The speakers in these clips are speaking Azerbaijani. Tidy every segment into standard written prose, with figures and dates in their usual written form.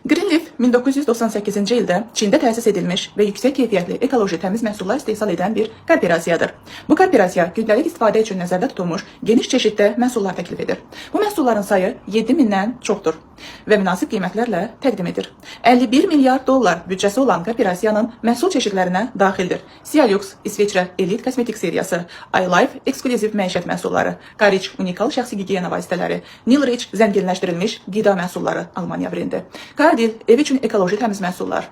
Greenleaf 1998-ci ildə Çində təsis edilmiş və yüksək keyfiyyətli ekoloji təmiz məhsullar istehsal edən bir korporasiyadır. Bu korporasiya gündəlik istifadə üçün nəzərdə tutulmuş geniş çeşiddə məhsullar təklif edir. Bu məhsulların sayı 7000-dən çoxdur və münasib qiymətlərlə təqdim edir. 51 milyard dollar büdcəsi olan korporasiyanın məhsul çeşidlərinə daxildir: Cialux İsveçrə elit kosmetik seriyası, iLife eksklüziv məişət məhsulları, Kariç unikal şəxsi gigiyena vasitələri, Nilrich zənginləşdirilmiş qida məhsulları Almaniya brendi, Cardil ev üçün ekoloji təmiz məhsullar,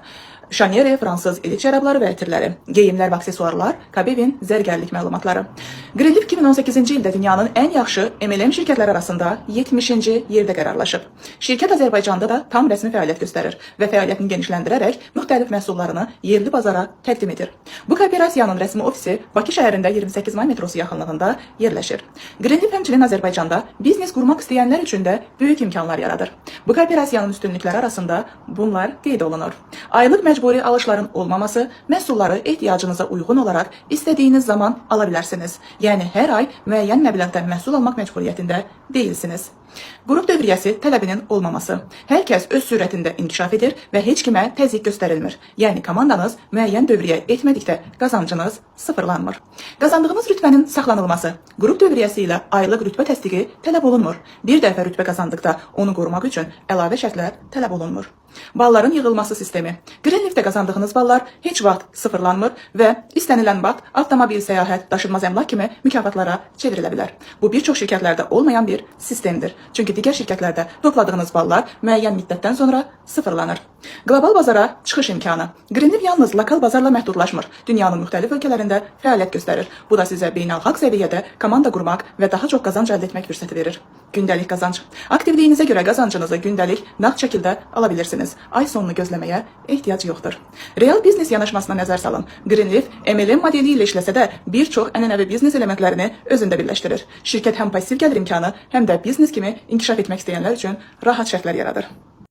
Chanere fransız elit şərabları və ətirləri, geyimlər və aksesuarlar, Kabevin zərgərlik məlumatları. Greenleaf 2018-ci ildə dünyanın ən yaxşı MLM şirkətləri arasında 70-ci yerdə qərarlaşıb. Şirkət Azərbaycanda da tam rəsmi fəaliyyət göstərir və fəaliyyətini genişləndirərək müxtəlif məhsullarını yerli bazara təqdim edir. Bu korporasiyanın rəsmi ofisi Bakı şəhərində 28 May metrosu yaxınlığında yerləşir. Greenleaf həmçinin Azərbaycanda biznes qurmaq istəyənlər üçün də böyük imkanlar yaradır. Bu korporasiyanın üstünlükləri arasında bunlar qeyd olunur: Aylıq məcburi alışların olmaması, məhsulları ehtiyacınıza uyğun olaraq istədiyiniz zaman ala bilərsiniz. Yəni hər ay müəyyən məbləğdə məhsul almaq məcburiyyətində deyilsiniz. Qrup dövriyyəsi tələbinin olmaması. Hər kəs öz sürətində inkişaf edir və heç kimə təzyiq göstərilmir. Yəni komandanız müəyyən dövriyyə etmədikdə qazancınız sıfırlanmır. Qazandığınız rütbənin saxlanılması. Qrup dövriyyəsi ilə aylıq rütbə təsdiqi tələb olunmur. Bir dəfə rütbə qazandıqda onu qorumaq üçün əlavə şərtlər tələb olunmur. Balların yığılması sistemi. Greenleaf'də qazandığınız ballar heç vaxt sıfırlanmır və istənilən vaxt avtomobil, səyahət, daşınmaz əmlak kimi mükafatlara çevrilə bilər. Bu bir çox şirkətlərdə olmayan bir sistemdir. Çünki digər şirkətlərdə topladığınız ballar müəyyən müddətdən sonra sıfırlanır. Qlobal bazara çıxış imkanı. Greenleaf yalnız lokal bazarla məhdudlaşmır. Dünyanın müxtəlif ölkələrində fəaliyyət göstərir. Bu da sizə beynəlxalq səviyyədə komanda qurmaq və daha çox qazanc əldə etmək fürsəti verir. Gündəlik qazanc. Aktivliyinizə görə qazancınızı gündəlik nağd şəkildə ala bilirsiniz. Ay sonunu gözləməyə ehtiyac yoxdur. Real biznes yanaşmasına nəzər salın. Greenleaf MLM modeli ilə işləsə də bir çox ənənəvi biznes elementlərini özündə birləşdirir. Şirkət həm passiv gəlir imkanı, həm də biznes kimi inkişaf etmək istəyənlər üçün rahat şərtlər yaradır.